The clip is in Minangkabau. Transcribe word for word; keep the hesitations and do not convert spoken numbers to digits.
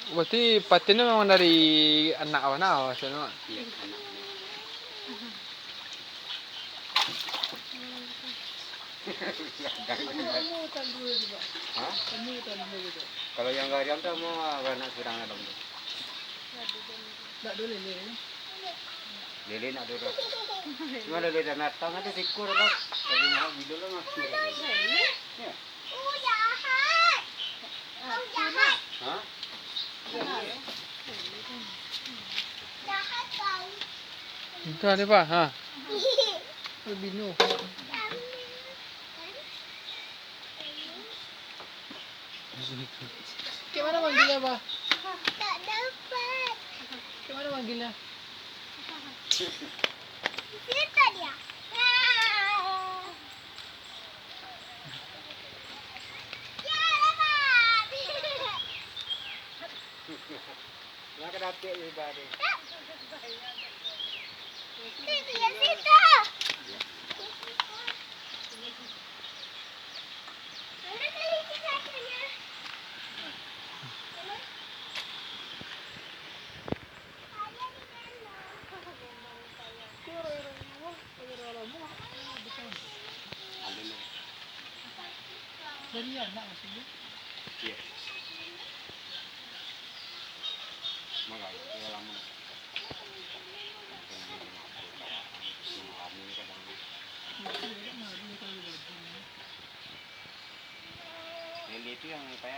Berarti patin tu memang dari anak awak, anak awak, maksudnyo? Iyo, anak. Hah? Kalau yang gariang tu mau baranak surang dalam tu. Ndak ado lele. Lele ndak ado doh. Cuma lele binatang ado sikua doh. Tapi mahal gilo lah mah. Iyo. Hah? Entah ni, Pak. Ha. Albino. Kek mano manggilnyo, Bah? Tak dapat. Kek mano manggilnyo? Situ dia. Ya, dapat. Lah ka dapek jo ibadah. Situ dia, situ. Dari anak maksudnyo? Iyo. Makanya, iyo lamo. Lele tu yang kayak